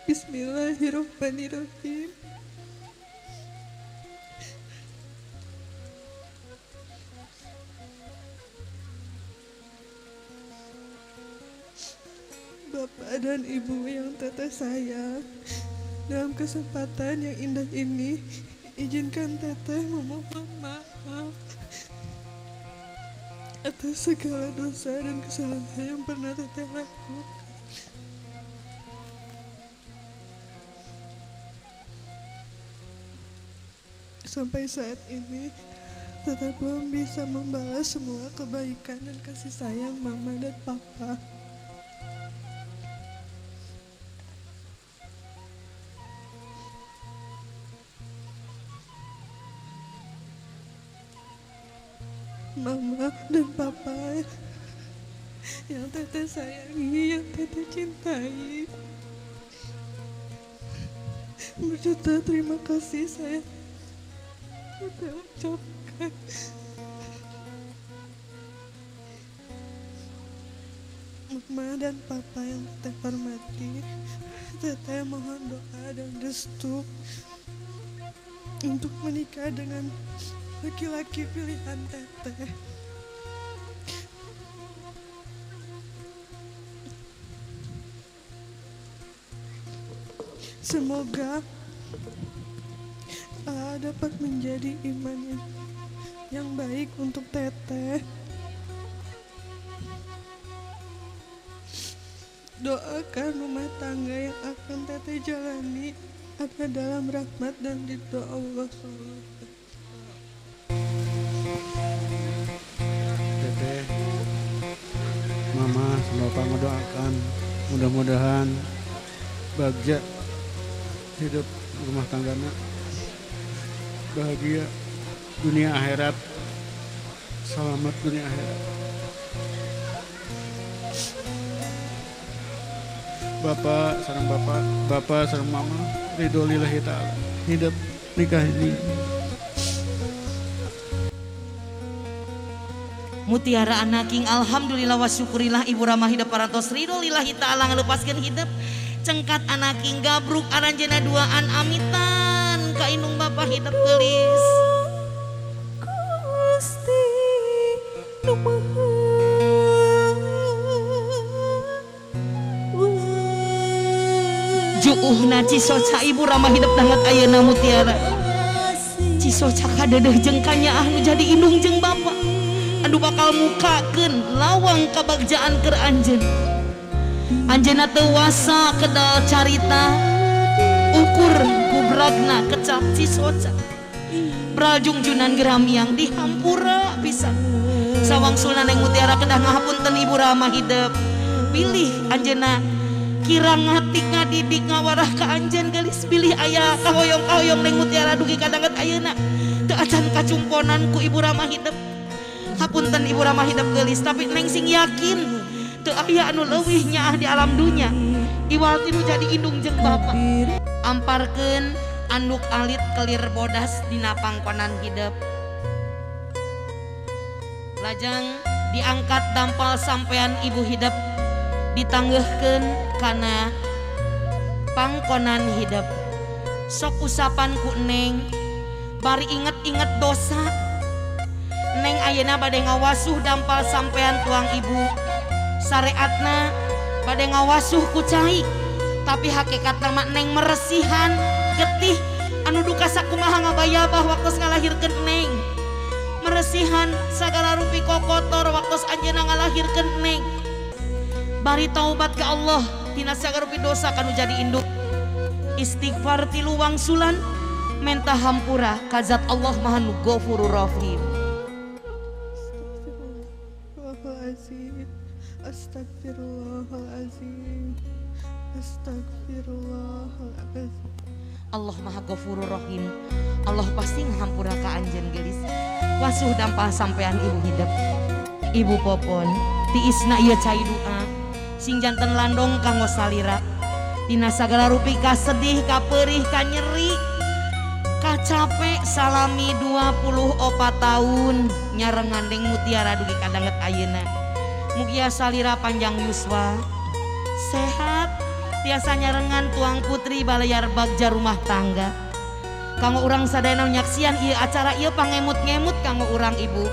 Bismillahirrahmanirrahim. Bapak dan Ibu yang Teteh sayang, dalam kesempatan yang indah ini, izinkan Teteh memohon maaf atas segala dosa dan kesalahan yang pernah Teteh lakukan. Sampai saat ini, Teteh belum bisa membalas semua kebaikan dan kasih sayang Mama dan Papa. Mama dan Papa yang Teteh sayangi, yang Teteh cintai, berjuta terima kasih saya Teteh ucapkan. Mama dan Papa yang Teteh hormati, Teteh mohon doa dan restu untuk menikah dengan laki-laki pilihan Teteh. Semoga dapat menjadi iman yang baik untuk Teteh. Doakan rumah tangga yang akan Teteh jalani ada dalam rahmat dan ridho Allah SWT. Teteh, Mama, sama Bapak mendoakan mudah-mudahan bagja hidup rumah tanggana, bahagia dunia akhirat, selamat dunia akhirat. Bapak sareng bapak, bapak sareng mama, ridho lillahi ta'ala, hidup nikah ini. Mutiara anaking alhamdulillah wa syukurillah Ibu Ramah hidup parantos ridho lillahi ta'ala ngalepaskeun hidup cengkat anaking gabruk aranjeuna duaan amitan ka indung bapa hidup geulis. Gusti nu Maha Juuhna cisoca Ibu Ramah hidup danget ayeuna Mutiara. Cisoca kadeudeung jeung kanyaah nu jadi indung jeung bapa. Aduh bakal mukakeun lawang kabagjaan keur anjeun. Anjeunna teu wasa kedal carita ukur kubragna kecap cisoca. Braljungjunan geramiang dihampura pisan. Sawangsulna Neng Mutiara kedah ngahapunten Ibu Ramah hidup. Bilih anjeunna kirang ngatik ngadidik ngawarah ka anjeun geulis bilih aya kahoyong-kahoyong Neng Mutiara dugi ka danget ayeuna. Teu acan kacumponan ku Ibu Ramah hidup. Hapunten Ibu Ramah hidup geulis, tapi Neng sing yakin teu aya anu leuwih nyaah di alam dunya iwal ti nu jadi indung jeung bapa. Amparkeun anduk alit kelir bodas dina pangkonan hidup. Lajang diangkat dampal sampean ibu hidup, ditanggeuhkeun kana pangkonan hidup. Sok usapan ku Neng bari inget-inget dosa. Neng ayeuna bade ngawasuh dampal sampean tuang ibu. Sareatna bade ngawasuh ku cai, tapi hakikatna mah Neng meresihan getih anu duka sakumaha ngabayabah waktos ngalahirkeun Neng. Meresihan sagala rupi kokotor waktos anjeunna ngalahirkeun Neng. Bari taubat ke Allah tina sagala rupi dosa kanu jadi induk. Istighfar tilu wangsulan menta hampura ka zat Allah Maha Nu Ghafurur Rahim. Astagfirullahalazim, astagfirullahalazim, astagfirullahalazim. Allah Maha Ghafurur Rahim. Allah pasti ngahampura ka anjeun geulis. Wasuh dampal sampean ibu hidup. Ibu Popon tiisna ieu cai doa sing janten landong kanggo salira dina sagala rupi kasedih, kaperih, kanyeri, kacape salami 24 tahun nyarengan Neng Mutiara dugi ka danget ayeuna. Mugia salira panjang yuswa, sehat, Tiasa nyarengan tuang putri balayar bagja rumah tangga. Kanggo urang sadayana nyaksian ieu acara ieu pangemut-ngemut kanggo urang ibu.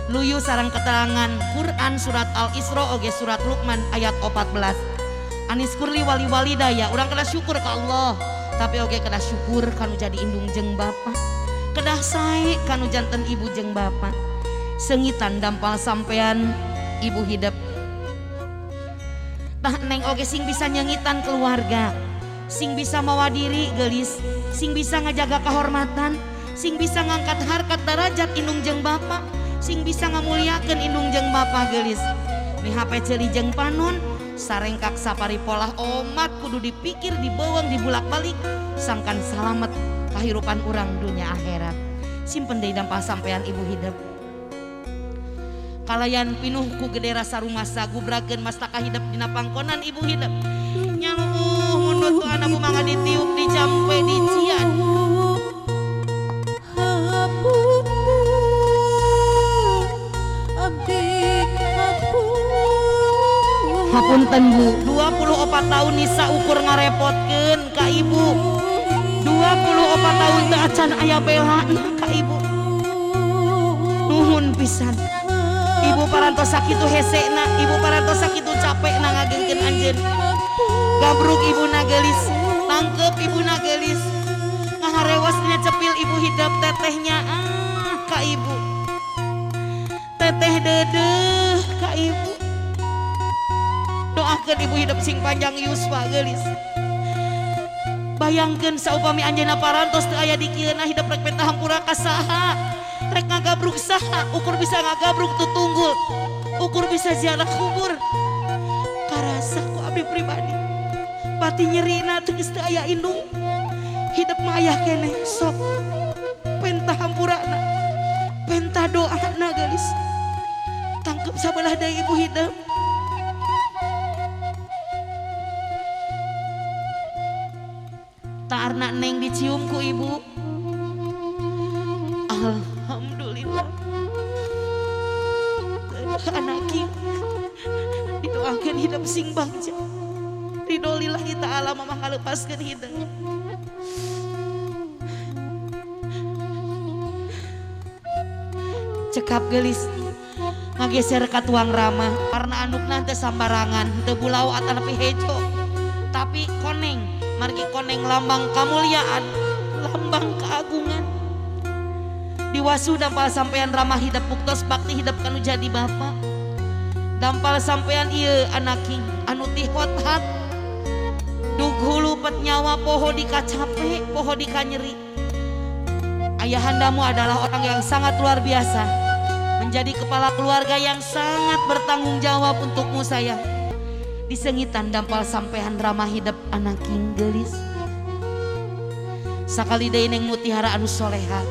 Luyu sareng keterangan Quran surat Al-Isra oge surat Luqman ayat 14. Aniskurli wali walidaya, urang kedah syukur ka Allah, tapi oge kedah syukur kanu jadi indung jeung bapa. Kedah sae kanu janten ibu jeung bapa. Sengitan dampal sampean ibu hidep. Tah neng oge sing bisa nyengitan keluarga, sing bisa mawa diri gelis, sing bisa ngajaga kehormatan, sing bisa ngangkat harkat derajat indung jeung bapa, sing bisa ngamuliakeun indung jeung bapa gelis. Mihape ceuli jeung panon, sarengkak sapari polah omat kudu dipikir dibeuweung dibulak-balik sangkan salamet kahirupan urang dunia akhirat. Simpen deui dampal sampean ibu hidep. Kalayan pinuh ku gede rasa rumasa gubrakeun mastaka hidep dina pangkonan ibu hidep. Nyaluh mundut ku anak mangga ditiup dicampe dician. Hapunten Bu, 24 tahun Nisa ukur ngarepotkeun ka ibu. 24 tahun teu acan aya belana ka ibu. Nuhun pisan. Ibu parantos sakitu hesena, ibu parantos sakitu capekna ngagengkeun anjeun. Gabruk ibu nagelis, tangkep ibu nagelis. Ngaharewos dina cepil ibu hidep tetehnya ah ka ibu. Teteh dedeh ka ibu. Doakeun ibu hidup sing panjang yuswa geulis. Bayangkeun saupami anjeunna parantos teu aya di kieu hidup rek penta hampura ka saha, rek ngagabruk saha, ukur bisa ngagabruk tutunggul, ukur bisa ziarah kubur. Karasa ku abdi pribadi pati nyerina teu geus teu aya indung. Hidup mah aya keneh sok penta hampurana, penta doana geulis. Tangkep sabelah deui ibu hidup. Tarna neng dicium ku ibu. Alhamdulillah. Anak didoakeun hidup sing bagja. Ridho lillahi ta'ala mamah ngalepaskeun hidup. Cekap gelis ngageser ka tuang ramah karena andukna teu sambarangan, teu bulau atanapi hejo, tapi koneng. Margi koneng lambang kemuliaan, lambang keagungan. Diwasu dampal sampean ramah hidup buktos bakti hidup kanu jadi bapa. Dampal sampean ieu anaking anu tihothat. Dug hulu pet nyawa poho dikacape, poho dikanyeri. Ayahandamu adalah orang yang sangat luar biasa, menjadi kepala keluarga yang sangat bertanggung jawab untukmu sayang. Disengitan dampal sampean ramah hidup anaking gelis. Sakali deui neng mutiara anu soleha.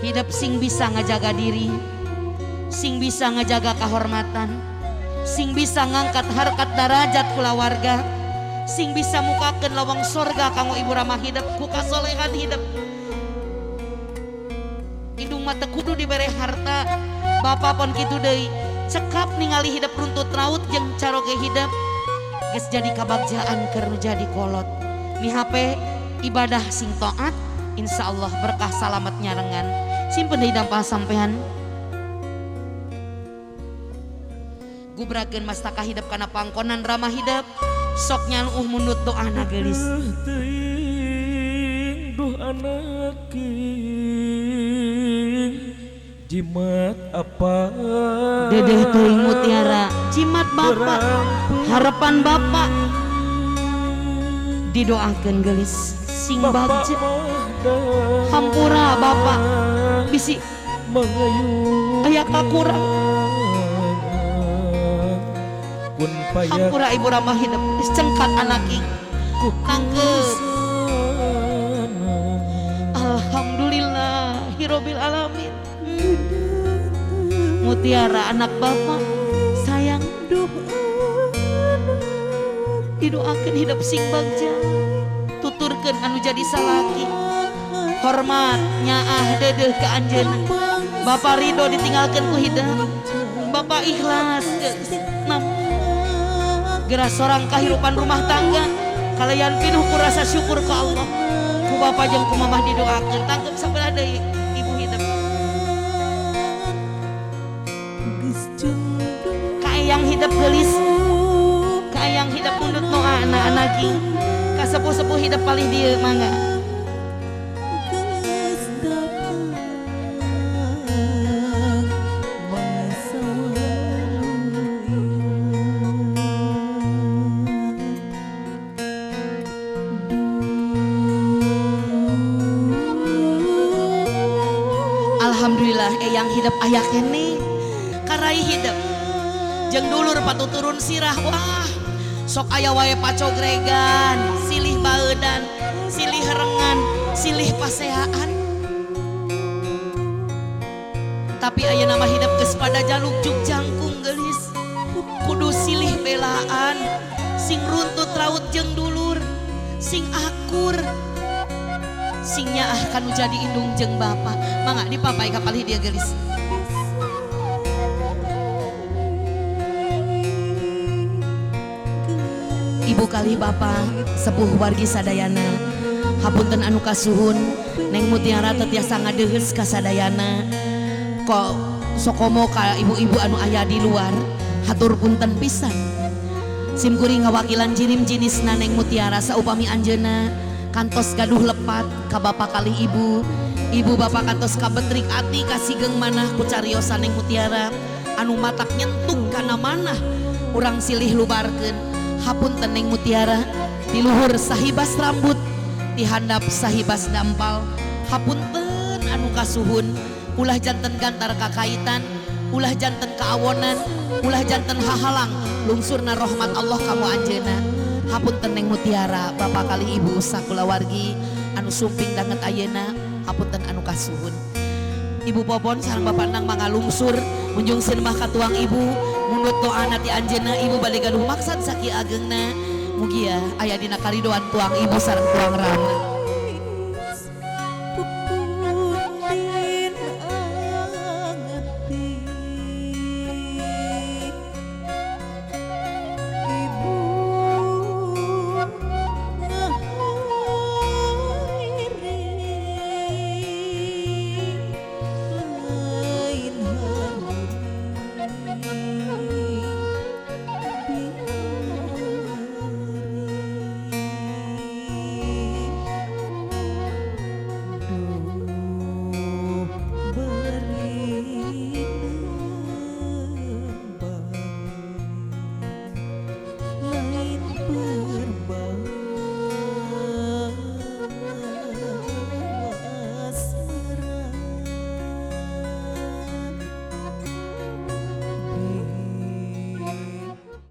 Hidup sing bisa ngajaga diri, sing bisa ngajaga kehormatan, sing bisa ngangkat harkat darajat kulawarga, sing bisa mukakeun lawang sorga kanggo ibu ramah hidup ku kasolehan hidup. Indung mah teu kudu dibere harta, bapa pon kitu deui. Cekap ningali hidup runtut raut jeung caroge hidup geus jadi kabagjaan keur nu jadi kolot. Mihape ibadah sing taat, insyaallah berkah salamet nyarengan. Simpen deui dampal sampean. Gubrakeun mastaka hidup kana pangkonan ramah hidup. Sok nyaluh mundut doana geulis. Teuing duh anaking jimat apa dedeh teuing mutiara, jimat bapak, harapan bapak didoakeun geulis sing bagja. Hampura bapak bisi aya kakurang. Hampura ibu ramah hidup cengkat anaki tangkep. Alhamdulillah hirobil alamin. Mutiara anak bapak sayang, didoakeun hidup sing bagja, tuturkeun anu jadi salaki, hormat nyaah dedeh ka anjeunna. Bapak ridho ditinggalkeun ku hidup, bapak ikhlas. Geura sorang kahirupan rumah tangga kalayan pinuh ku rasa syukur ka Allah. Ku bapak jeung ku mamah didoakeun tangkep sabelah deui ibu hidup. Ka eyang hidup geulis, ka eyang hidup mundut nu anak-anaki, ka sepuh-sepuh hidup palih dieu mangga. Alhamdulillah eyang hidup aya keneh karai hidup jeung dulur patuturun sirah wah sok aya wae pacogregan silih baeudan silih rengan silih paseaan tapi ayeuna mah hidup geus pada jaluk juk jangkung geulis kudu silih belaan sing runtut raut jeung dulur sing akur sing nyaah kanu jadi indung jeung bapa mangga dipapai ka palih dia geulis. Ibu kali bapa sepuh wargi sadayana hapunten anu kasuhun Neng Mutiara teu tiasa ngadeheus ka sadayana kok sokomo ka ibu-ibu anu aya di luar hatur punten pisan sim kuring ngawakilan jirim jinisna Neng Mutiara saupami anjeunna kantos gaduh lepat ka bapa kali ibu ibu bapa kantos kabetrik ati kasigeng manah ku cariosan Neng Mutiara anu matak nyentuk kana manah urang silih lubarkeun hapunten Neng Mutiara di luhur sahibas rambut dihandap sahibas dampal hapunten anu kasuhun ulah janten gantar kakaitan ulah janten kaawonan ulah janten hahalang lungsurna rahmat Allah kamu anjeunna hapunten Neng Mutiara bapa kali ibu sakulawargi anu sumping danget ayeuna hapunten anu kasuhun Ibu Popon sareng bapak nang mangalungsur munjung senmah katuang ibu mundut doana ti anjeunna ibu bade gaduh maksad sakieu ageungna mugia aya dina karidoan tuang ibu sareng tuang rama.